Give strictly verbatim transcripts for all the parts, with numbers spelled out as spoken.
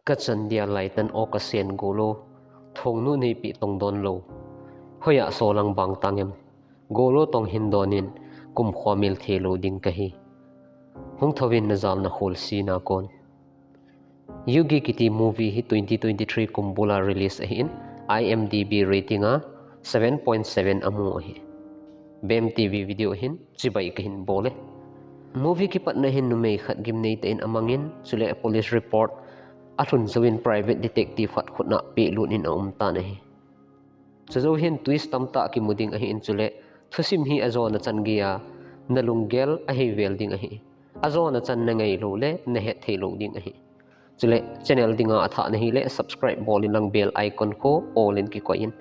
Ka chan dia laitan aw ka sen golo, thongnu neipi tong don lo. Hoiya solang bang tang em? Golo tong hin donin, kum khua mil thei lo ding ka hi. Hung thovin na jal na khol si na kon. Yugi kiti movie hi twenty twenty-three kum bula release ahin, I M D B rating a seven point seven amu ahi. Bem T V video hin chibai ka hin bol e. Movie kipatna hin numei khat gimnei tah in amangin, chule police report a lhun jouvin private detective khat khutna pehlut in a um tan ahi. Chujou hin twist tamtah kimu ding ahin, chule thusim hi ajona chan geiya na lunggel ahi vel ding ahi. Ajona chan na ngai lou le na het thei lou ding ahi. Chule channel dinga athah na hile subscribe bol in lang bell icon khu all in kikoi in.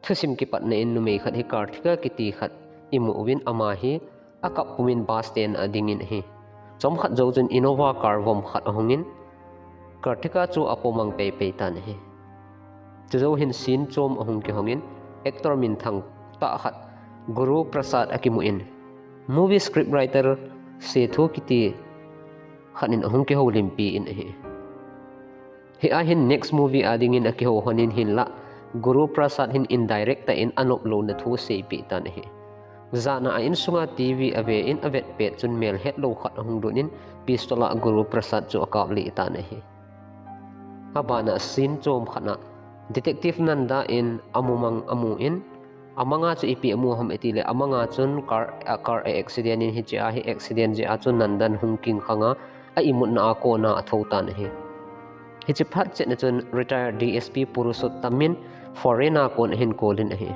Thusim kipatna in numei khat hi Karthika kiti khat imu uvin, ama hi akap pumin bus stand a dingin ahi. Chomkhat jou chun Innova car vom khat ahungin, Karthika chu apo mang peipei tan ahi. Chujou hin scene chom ahung kihongin, actor minthang tah khat Guru Prasad akimu in, movie script writer Sethu kiti khat in ahung kihoulimpi in ahi. Hia hin next movie a dingin akihou lhonin hinlah, Guru Prasad hin indirect tah in anop louna thu aseipeh tan ahi. Jana a insunga T V ave in avet pet chun melhet lou khat ahung lut in, pistol a Guru Prasad chu akap lih tan ahi. Abana scene chom khat na detective Nanda in amu mang amu in, amanga chu ipi amu ham iti le, amanga chun car, a car a accident in, hichea hi accident jeh a chu Nandan hung kingkhanga a imutna a kona atho tan ahi. Hichi phat chetna chun retired D S P Purushottam in foreign a kon ahin kolin ahi.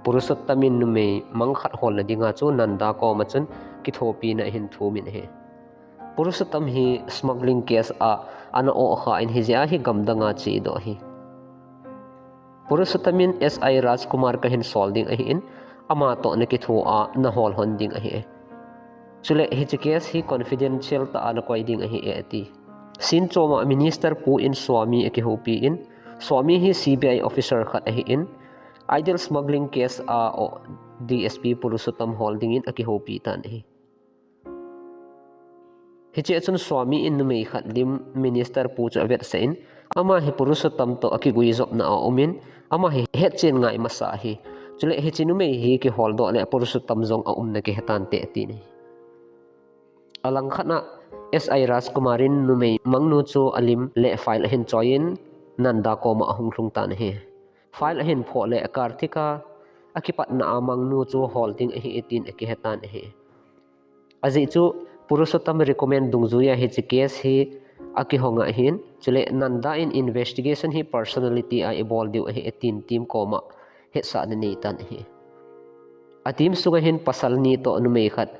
Purushottam in numei mang khat holna dinga chu Nanda koma chun kithopina ahin thumin ahi. Purushottam hi smuggling case a ana o kha in, hijeh a hi gamdanga chedoh ahi. Purushottam in S I Rajkumar kahin sol ding ahin, ama toh nakithoa nahol lhon ding ahi. Chule hichi case hi confidential tah a nakoi ding ahi e ati. Scene choma minister pu in Swami akihoupi in, Swami hi C B I officer khat ahin, Idol smuggling case a o D S P Purushottam hol dingin akihoupi tan ahi. Hichea chun Swami in numei khat lim minister pu chu avetsah in, ama hi Purushottam toh akiguijopna a umin, ama hi hetchen ngai masa ahi. Chule hichi numei hi kiholdoh le Purushottam jong aumna kihetan te atin ahi. Alangkhat na S I Rajkumar in numei mangnu chu alim le file ahin choiyin Nanda koma ahung lhung tan ahi. File ahin phoh le Karthika akipatna a mangnu chu hol ding ahi tin akihetan ahi. Ajeh chu Purushottam recommend dungjuiya hichi case hi akihong ahin, chule Nanda in investigation hi personality a ibol diu ahi atin team koma hetsahna anei tan ahi. A team sunga hin pasal ni toh numei khat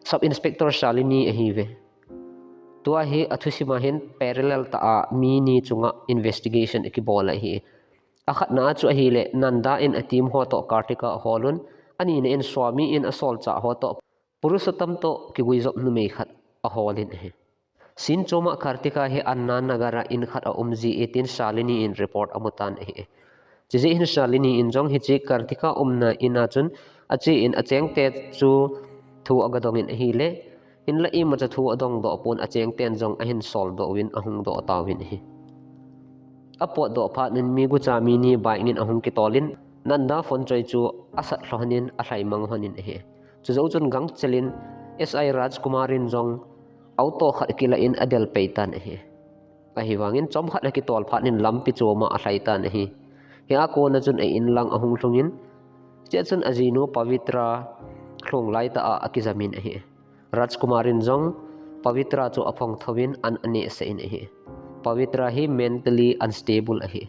Sub Inspector Shalini ahiuve. Tua hi athusima hin parallel tah a mi ni chunga investigation akibol ahi. Akhatna a chu ahile Nanda in a team ho toh Karthika aholun, anina in Swami in asolchah ho toh Purushottam toh kiguijop numei khat aholin ahi. Scene choma Karthika hi Anna Nagar a in khat aum ji e tin Shalini in report amutan ahi. Chujeh hin Shalini in jong hichi Karthika umna in a chun ache in achengte chu thu agadongin ahile, hinlah imacha thu adongdoh pon achengten jong ahin soldoh uvin ahung doh tauvin ahi. Apotdoh phat in mi gucha mi ni bike in ahung kitolin Nanda phone choi chu asat lhonin alhaimang lhonin ahi. Chujou chun gangchelin S I Rajkumar in jong auto khat kilah in adel pei tan ahi. Ahivangin chomkhat akitol phat in lampi choma alhai tan ahi. Hia kona chun a inlang ahung lhungin, chea chun ajinu Pavitra lhung laitah a akijamin ahi. Rajkumar in jong Pavitra chu aphong thouvin an anehsah in ahi. Pavitra hi mentally unstable ahi.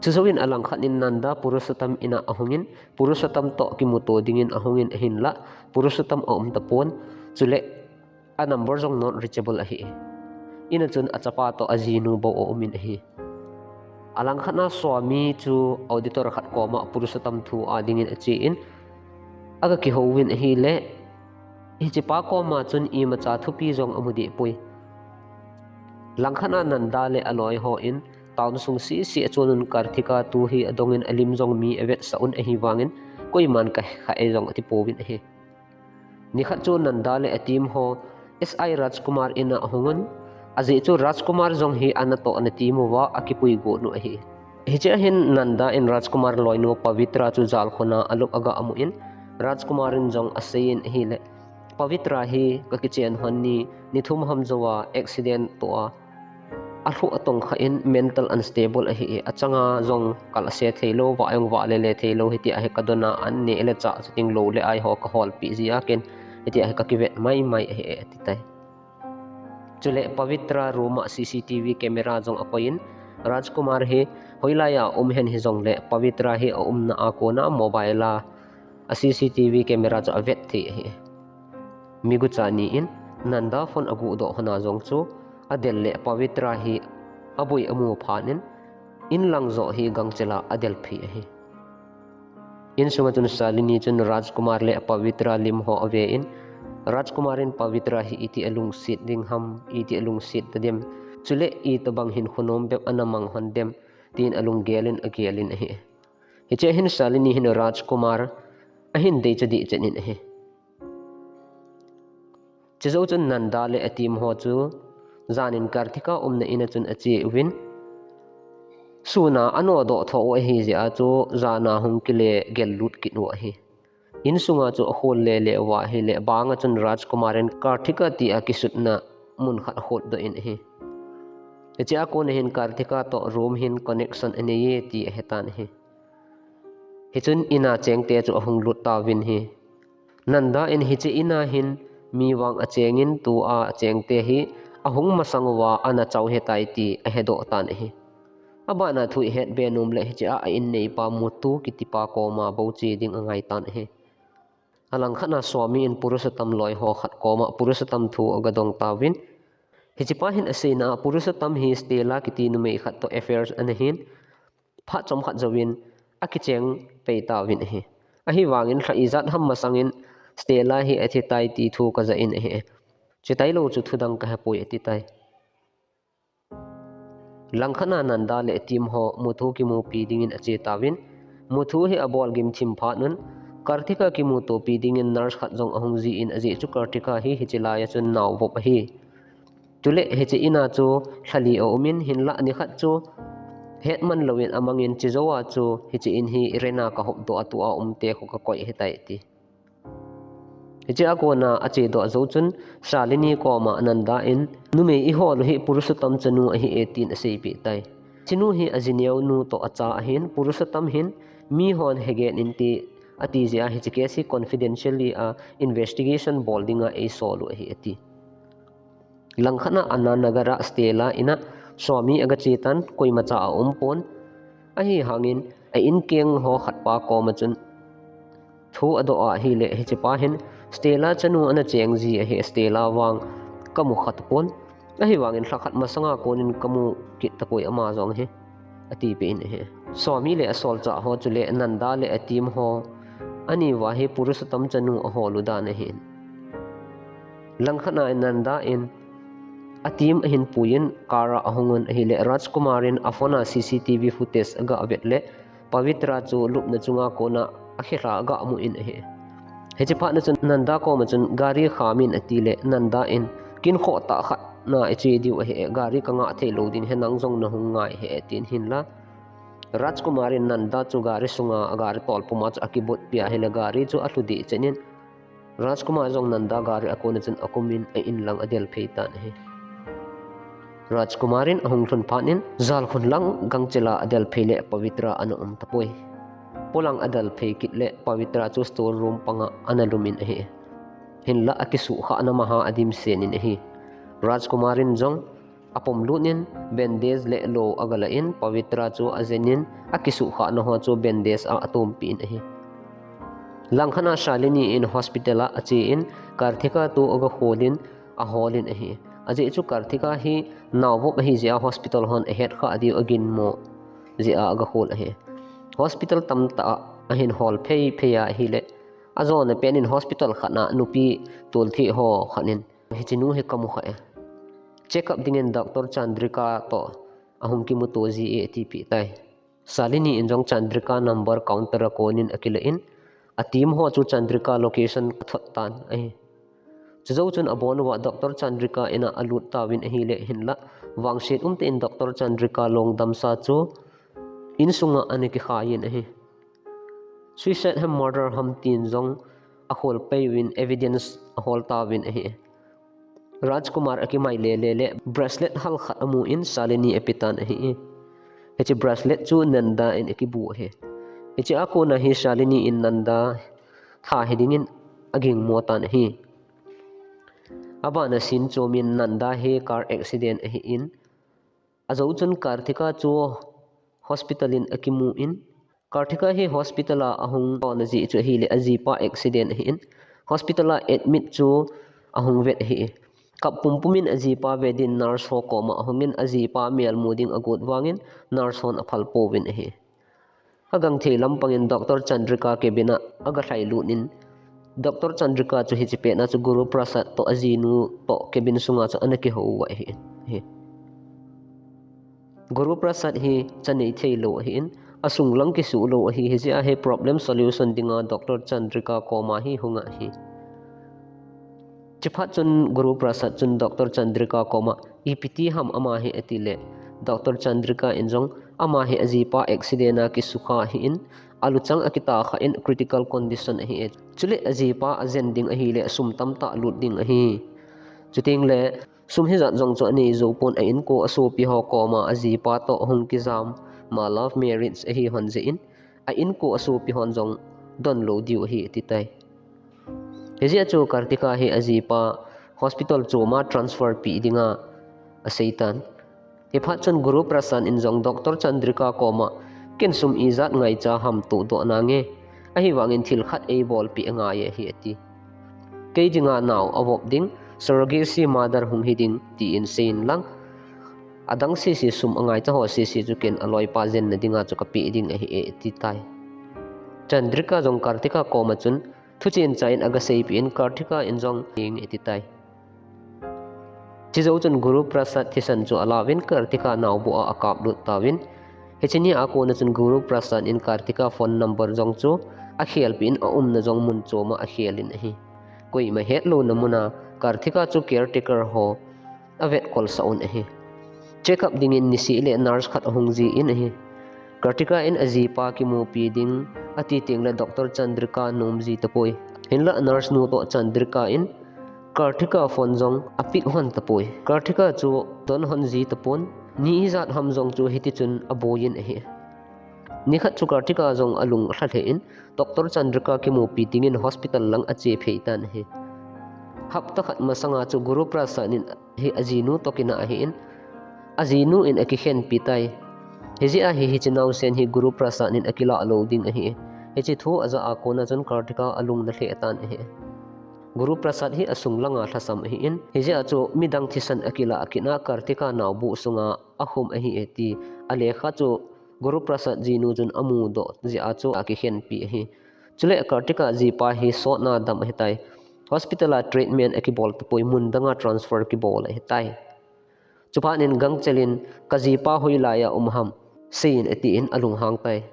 Chujouvin alangkhat in Nanda Purushottam ina ahungin, Purushottam toh kimuto dingin ahungin ahinlah, Purushottam aum tapon, chule a number jong not reachable ahi. Ina chun achapa toh ajinu bou aumin ahi. Alangkhat na Swami chu auditor khat koma Purushottam thu a dingin achen, aga kihouvin ahile, hichipa koma chun imacha thupi jong amu dehpoi. Langkhat na Nanda le aloi hon town sung sese achonun Karthika tu hi adongin alim jong mi avetsah un ahivangin koiman kakha e jong atipouvin ahi. Nikhat chu Nanda le a team ho S I Rajkumar ina ahungun, Ajeh chu Rajkumar jong hi anatoh ana team uva akipui got u ahi. Hichea hin Nanda in Rajkumar loinu Pavitra chu jalkhun a alup aga mu in, Rajkumar in jong asei in ahile, Pavitra hi kakichen hon ni, ni thum ham jouva accident toh a, alhu atong kha in mental unstable ahi, achanga jong kal ase theilou, vah jong vah lele theilou, hitia hi kadon a an neh le chah chuting lou le ai ho kaholpeh jia ken, hitia hi kakivet maimai ahi, ati tai. Chule Pavitra room a C C T V camera jong akoiyin, Rajkumar hi hoilai a um hen hijongle Pavitra hi aumna a kona mobile a, a C C T V camera chu avet thei ahi. Migucha ni in Nanda phone aguhdoh hon a jong chu adel le Pavitra hi aboi amu phat in, inlang joh hi gangchel a adelphei ahi. Insunga chun Shalini chun Rajkumar le Pavitra lim ho ave in, Rajkumar in Pavitra hi iti alungset ding ham, iti alungset ta dem, chule itobang hinkho nom bep ana mang hon dem, tin alunggel in agel in ahi. Hichea hin Shalini hin Rajkumar ahin deicha dehchet in ahi. Chujou chun Nanda le a team ho chu jan in Karthika umna in a chun ache uvin, sun a anodoh tho u ahi jeh a chu jan a hung kile gel lut kit u ahi. Insunga chu akhol lele uva ahile, bang a chun Rajkumar in Karthika tia kisutna mun khat akhotdoh in ahi. Hichea kona hin Karthika toh room hin connection anei e ti ahetan ahi. Hichun in a chengte chu ahung lut tauvin ahi. Nanda in hiche in a hin mi vang acheng in tua achengte hi ahung masang uva ana chau ahitai ti ahedoh tan ahi. Abana thu ihet be nom le hichea a in neipa Muthu kitipa koma bou che ding angai tan ahi. Alangkhat a Swami in Purushottam loi ho khat koma Purushottam thu agadong tauvin, hichepa hin aseina a Purushottam hi Stella kiti numei khat toh affairs ana hin, phat chomkhat jouvin akicheng pei tauvin ahi. Ahivangin lha ijat ham masang in Stella hi athitai ti thu kaja in ahi. Chetailou chu thudang kahepoi ati tai. Langkhat a Nanda le team ho Muthu kimupi dingin ache tauvin, Muthu hi abolgim thim phat un, Karthika kimutopi dingin nurse khat jong ahung jin ajeh chu Karthika hi hiche lai a chun naovop ahi. Chule hiche in a chu lha li aum in hinlah nikhat chu hetman louvin amang in chujou a chu hiche in hi rent a kahopdoh a tua umte khu kakoi ahitai ati. Hichea kona achedoh jou chun Shalini koma Nanda in, numei ihol u hi Purushottam chanu ahi e tin aseipeh tai. Hiche nu hi ajineo nu toh acha ahin, Purushottam hin mihon hegen inte ati jeh a hiche case hi confidentially a investigation bol dinga eisol u ahi ati. Langkhat a Anna Nagar a Stella in a Swami agache tan, koimacha aumpon. Ahivangin a inkeng ho khatpa koma chun thu adoh a ahile hichepa hin Stella chanu ana cheng ji ahi, Stella vang kamu khatapon. Ahivangin lhakhat masanga konin kamu kit tapoi ama jong hi, atipeh in ahi. Swami le asolchah ho chule Nanda le a team ho ani uva hi Purushottam chanu ahol u dan ahin. Langkhat a Nanda in a team ahin puiyin car a ahung un ahile Rajkumar in a phone a C C T V footage agavet le Pavitra chu lupna chunga kona akhelha agamu in ahi. Hiche phat na chun Nanda koma chun gari kham in atile Nanda in, kinkhoh tah khat na iche diu ahi, gari kangah theilou ding ahi, nang jong nahung ngai ahi tin hinla Rajkumar in Nanda chu gari sunga agari tolpum a chu akibutpi ahile gari chu alhu dehchet in Rajkumar jong Nanda gari a kona chun akumin a inlang adelphei tan ahi. Rajkumar in ahung lhun phat in jalkhun lang gangchel a adelphei le Pavitra ana um tapoi. Polang adelphei kit le Pavitra chu store room panga ana lum in ahi. Hinlah akisuhkhahna maha adimsen in ahi. Rajkumar in jong apom lut in bandage le lo agala in Pavitra chu ajen in akisuhkhahna ho chu bandage a atompi in ahi. Langkhat a Shalini in hospital a ache in Karthika toh agakhol in ahol in ahi. Ajeh chu Karthika hi naovop ahi jeh a hospital hon ahetkha diu aginmo jeh a agakhol ahi. Hospital tamtah a ahin hol phei phei a ahile ajona pen in hospital khat a nupi toltheh ho khat in hiche nu hi kamu kha e. Check up dingin Doctor Chandrika toh ahung kimuto ji e atipeh tai. Shalini in jong Chandrika number counter a konin akila in a team ho chu Chandrika location athot tan ahi. Chujou chun abon uva Doctor Chandrika in a alut tauvin ahile hinlah vangset umtah in Doctor Chandrika longdamsa chu insunga ana kikhai in ahi. Suicide ham murder ham tin jong akhol pei uvin evidence ahol tauvin ahi. Rajkumar akimai lele le bracelet hal khat amun Shalini apetan ahi. Hiche bracelet chu Nanda in akibu ahi. Hiche a kona hi Shalini in Nanda tha hiding in agingmo tan ahi. Abana scene chu min Nanda hi car accident ahin, ajou chun Karthika chu hospital in akimun, Karthika hi hospital a ahung tona jeh chu ahile ajipa accident ahin, hospital a admit chu ahung vet ahi. Kap pumpum in ajipa vedin nurse ho koma ahungin ajipa mel mu ding agot vangin nurse hon aphal pouvin ahi. Agangthei lampangin Doctor Chandrika cabin a agalhai lut in, Doctor Chandrika chu hiche pet na chu Guru Prasad toh ajinu toh cabin sunga chu ana kihou uva ahi. Guru Prasad hi chanei thei lou ahin, asunglang kisuh lou ahi, hijeh a hi problem solution dinga Doctor Chandrika koma hi hunga ahi. Chuphat chun Guru Prasad chun Doctor Chandrika koma, ipi ti ham ama hi ati le, Doctor Chandrika in jong ama hi ajipa accident a kisukha ahin, aluchang akitah kha in critical condition ahi. Chule ajipa ajen ding ahile sum tamtah lut ding ahi. Chuteng le sum hijat jong chu anei jou pon, a inko asopi ho koma ajipa toh ahung kijam, ma love marriage ahi hon jeh in, a inko asopi hon jong don lou diu ahi ati tai. Hijeh a chu Karthika hi ajipa hospital chom a transfer pe dinga asei tan. Hiphat chun Guru Prasad in jong Doctor Chandrika koma, ken sum ijat ngaicha ham toh doh nange, ahivangin thil khat eibolpeh angai e hi ati. Kei dinga nao avop ding, surrogacy mother hung hi ding, tin seiyin lang, adang sese sum angaicha ho sese chu ken aloipa jenna dinga chu kapeh ding ahi e ati tai. Chandrika jong Karthika koma chun thuchen cha in agaseipeh in Karthika in jong hing ati tai. Chujou chun Guru Prasad thisan chu alauvin Karthika naobu a akap lut tauvin. Hiche nia kona chun Guru Prasad in Karthika phone number jong chu akhelpeh in aumna jong mun chom a akhel in ahi. Koima hetlouna muna Karthika chu caretaker ho avetkolsah un ahi. Check up dingin niseh le nurse khat ahung jin ahi. Karthika in ajipa kimupi ding ati teng le Doctor Chandrika nom ji tapoi. Hinlah nurse nu toh Chandrika in Karthika phone jong apick hon tapoi. Karthika chu don hon ji tapon, ni ijat ham jong chu hiti chun aboi in ahi. Nikhat chu Karthika jong alung alha lheh in, Doctor Chandrika kimupi dingin hospital lang ache phei tan ahi. Hapta khat masanga chu Guru Prasad in hi ajinu toh kinah ahin, ajinu in akikhenpi tai. Hijeh a hi hiche naosen hi Guru Prasad in akilah lou ding ahi. Hiche thu ajah a kona chun Karthika alung ana lheh tan ahi. Guru Prasad hi asung langa lhasam ahin, hijeh a chu midang thisan akilah kit a Karthika naobu sunga akhum ahi e ti alekha chu Guru Prasad jinu chun amudoh jeh a chu akikhenpi ahi. Chule Karthika jipa hi sotna dam ahitai. Hospital a treatment akibol tapoi, mun danga transfer kibol ahitai. Chuphat in gangchel in kajipa hoilai a um ham seiyin atin alunghang tai.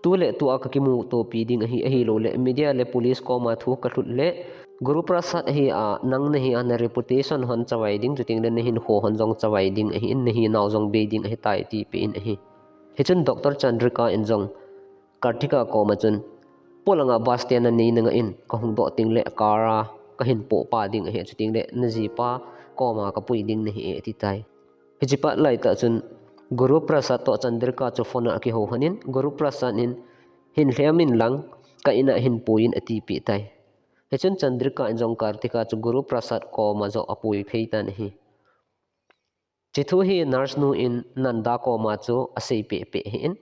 Tule tua kakimutopi ding ahi, ahilouleh media le police koma thu kalhut le Guru Prasad hi a nang nahi a na reputation hon chavai ding, chuteng le nahinkho hon jong chavai ding ahin, nahinao jong bei ding ahitai tipeh in ahi. Hichun Doctor Chandrika in jong Karthika koma chun, polanga bus stand a nei nanga in kahung doh teng le car a kahin pohpa ding ahi, chuteng le najipa koma kapui ding nahi e ati tai. Hiche pat laitah chun Guru Prasad toh Chandrika chu phone a akihou lhonin, Guru Prasad in hin lhem in lang ka in a hin pui in atipeh tai. Hichun Chandrika in jong Karthika chu Guru Prasad koma joh apui phei tan ahi. Hiche thu hi nurse nu in Nanda koma chu aseipeh peh ahin.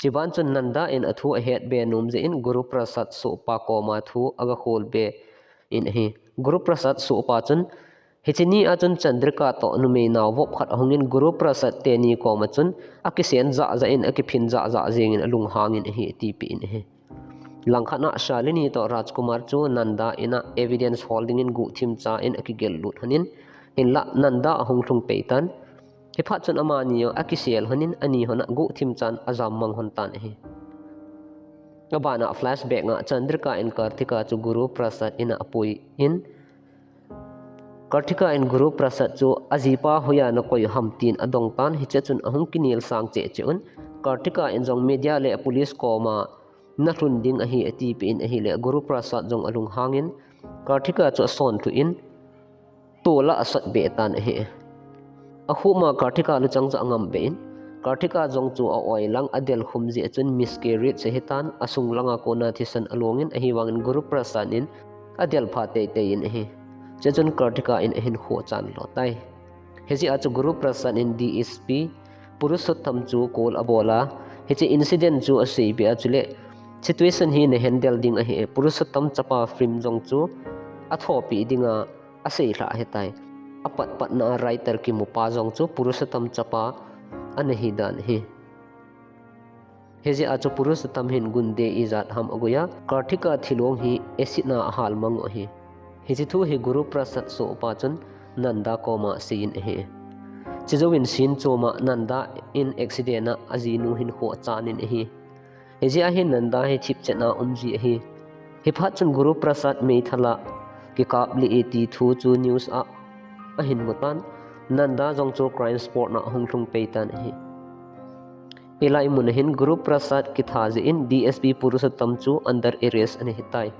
Hiche ban chun Nanda in athu ahet be nom jeh in Guru Prasad sohpa koma thu agakhol be in ahi. Guru Prasad sohpa chun hiche nia chun Chandrika toh numei naovop khat ahungin Guru Prasad teni koma chun akisen jahjah in akiphin jahjah jengin alunghangin ahi tipeh in ahi. Langkhat a Shalini toh Rajkumar chu Nanda in a evidence hol dingin guhthim cha in akigel lut lhonin, hinlah Nanda ahung lhung pei tan. Hiphat chun amani jong akisel lhonin, ani hon a guhthim chan ajam mang lhon tan ahi. Abana flashback a Chandrika in Karthika chu Guru Prasad in a apui in, Karthika in Guru Prasad chu ajipa hoiya nakoi ham tin adong tan, hiche chun ahung kinel sang cheh cheh un. Karthika in jong media le police koma nalhun ding ahi atipeh in ahile, Guru Prasad jong alunghang in Karthika chu ason lhu in, tol a asot be tan ahi. Akhuma Karthika luchang chu angam be in, Karthika jong chu a-oi lang adel khum jeh chun miscarriage ahi tan, asung langa kona thisan along in, ahivangin Guru Prasad in adel pha teitei in ahi. Chuchun Karthika in ahin khoh chan lo tai. Hijeh a chu Guru Prasad in D S P Purushottam chu call abol a, hiche incident chu asei be a, chule situation hi na handle ding ahi, Purushottam chapa film jong chu athopi dinga asei lha ahitai. Apat patna a writer kimupa jong chu Purushottam chapa ana hi dan ahi. Hijeh a chu Purushottam hin gunde ijat ham agoi a, Karthika thilong hi acid na ahal mang u ahi. Hiche thu hi Guru Prasad sohpa chun Nanda koma asei in ahi. Chujouvin scene choma Nanda in accident a ajinu hin khoh achan in ahi. Hijeh a hi Nanda hi thipchet na um ji ahi. Hiphat chun Guru Prasad meithal a kikap lih e ti thu chu news a ahin mu tan, Nanda jong chu crime spot na ahung lhung pei tan ahi. Hilai mun a hin Guru Prasad kitha jeh in D S P Purushottam chu under arrest ana hitai.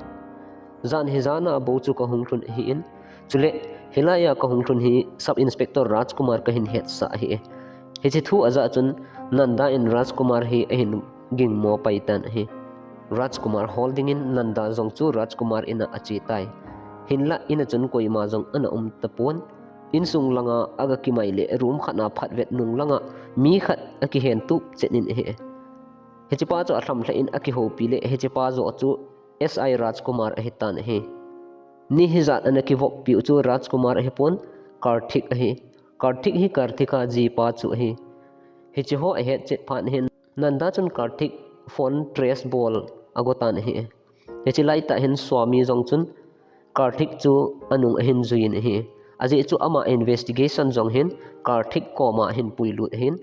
Jan hi jan a bou chu kahung lhun ahi in, chule hilai a kahung lhun hi Sub Inspector Rajkumar kahin hetsah ahi. Hiche thu ajah chun Nanda in Rajkumar hi ahin gingmo pai tan ahi. Rajkumar hol dingin Nanda jong chu Rajkumar in a ache tai. Hinlah in a chun koima jong ana um tapon. Insung langa aga kimai le room khat na phatvet nung langa mi khat akihen tup chet in ahi. Hichepa chu alhamlhah in akihoupi le hichepa joh chu S I Rajkumar ahi tan ahi. Ni hijat ana kivoppi u chu Rajkumar ahipon, Karthik ahi. Karthik hi Karthika jipa chu ahi. Hiche ho ahet chet phat hin Nanda chun Karthik phone trace bol ago tan ahi. Hiche laitah hin Swami jong chun Karthik chu anung ahin jui in ahi. Ajeh chu ama investigation jong hin Karthik koma ahin puilut ahin.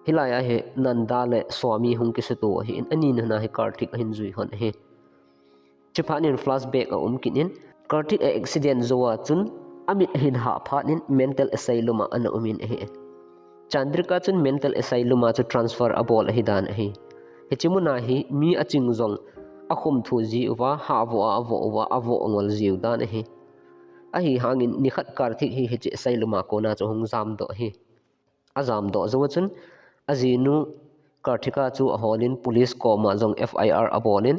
Hilai a hi Nanda le Swami hung kisuto ahi in, ani nana hi Karthik ahin jui hon ahi. Chuphat in flashback aum kit in, Karthik a accident jou a chun amit ahin hah phat in mental asylum a ana um in ahi. Chandrika chun mental asylum a chu transfer abol ahi dan ahi. Hiche mun a hi mi aching jong akhum thu ji uva, hah vo a avo uva, avo angol jiu dan ahi. Ahihangin nikhat Karthik hi hiche asylum a kona chu hung jamdoh ahi. Ajamdoh jou a chun ajinu Karthika chu ahol in police koma jong F I R abol in,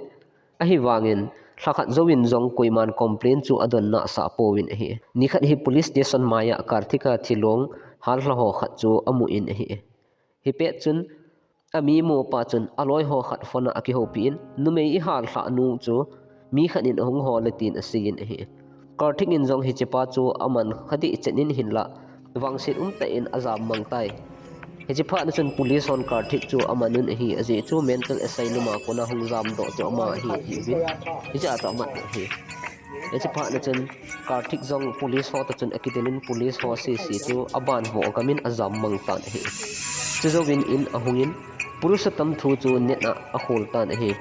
ahivangin lhakhat jouvin jong koiman complaint chu adon nasah pouvin ahi. Nikhat hi police station maiya Karthika thilong hallha ho khat chu amu in ahi. Hipet chun ami mopa chun aloi ho khat phone a akihoupi in, numei ihallhah nu chu mi khat in ahung hol e tin asei in ahi. Karthik in jong hichepa chu aman kha dehchet in hinlah vangset umtah in ajam mang tai. Hiche phat na chun police hon Karthik chu aman un ahi, ajeh chu mental asylum a kona hung jamdoh chu ama ahi tiuvin, hiche a chu aman ahi. Hiche phat na chun Karthik jong police ho toh chun akidel in police ho sese chu aban vo agam in ajam mang tan ahi. Chujouvin in ahung in Purushottam thu chu net a akhol tan ahi.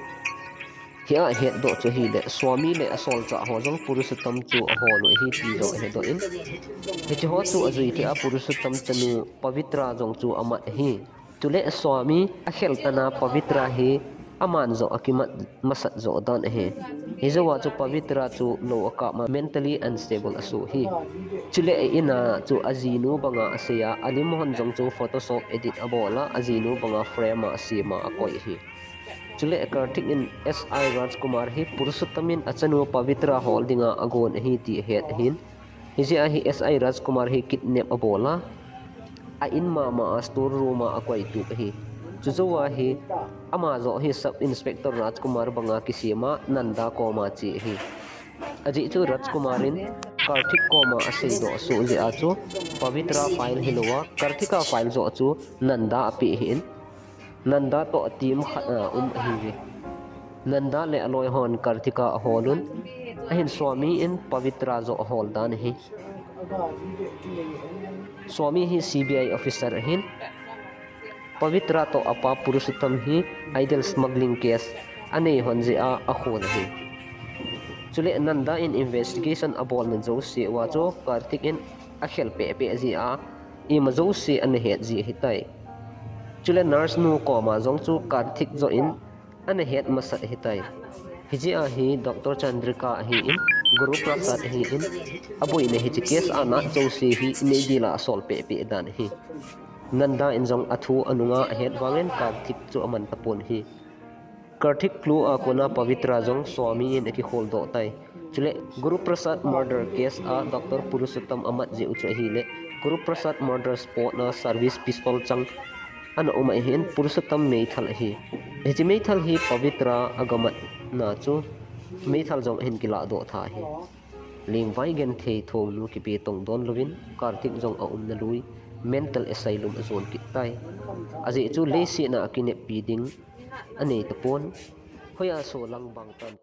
Hia ahetdoh chu ahile Swami le asolchah ho jong Purushottam chu ahol u ahi ti jong ahetdoh in, hiche ho chu ajui lheh a Purushottam chanu Pavitra jong chu amat ahi. Chule Swami akhel tan a Pavitra hi aman joh akimat masat joh dan ahi. Hijou a chu Pavitra chu lou akap ma mentally unstable asoh ahi. Chule a in a chu ajinu banga asei a, alim hon jong chu Photoshop edit abol a, ajinu banga frame a asem a akoi ahi. Chule Karthik in S I Rajkumar hi Purushottam in achanu Pavitra hol dinga agon ahi ti ahet ahin. Hijeh a hi S I Rajkumar hi kidnap abol a, a in mama a store room a akoi tup ahi. Chujou a hi ama joh hi Sub Inspector Rajkumar banga kisem a Nanda koma che ahi. Ajeh chu Rajkumar in Karthik koma aseidoh soh jeh a chu Pavitra file hilou a Karthika file joh chu Nanda apeh ahin. Nanda toh team khat a um ahiuve. Nanda le aloi hon Karthika ahol un, ahin Swami in Pavitra joh ahol dan ahi. Swami hi C B I officer ahin, Pavitra toh apa Purushottam hi idol smuggling case anei hon jeh a akhol ahi. Chule Nanda in investigation abolna jouse uva chu Karthik in akhel pehpeh jeh a ima jouse ana het ji ahitai. Chule nurse nu koma jong chu Karthik joh in ana het masat ahitai. Hijeh a hi Doctor Chandrika ahin, Guru Prasad ahin, aboina hiche case a nat jouse hi neidil a asol pehpeh dan ahi. Nanda in jong athu anunga ahet vangin Karthik chu aman tapon ahi. Karthik clue a kona Pavitra jong Swami in akikholdoh tai. Chule Guru Prasad murder case a Doctor Purushottam amat jeh u chu ahile, Guru Prasad murder spot na service pistol chang ana um ahin, Purushottam meithal ahi. Hiche meithal hi Pavitra agamatna chu meithal jong ahin kilahdoh tha ahi. Lengvai genthei thongnu kipe tong don louvin Karthik jong aumna lui mental asylum ajon kit tai. Ajeh chu leiset a akineppi ding anei tapon. Hoiya so lang bang tan.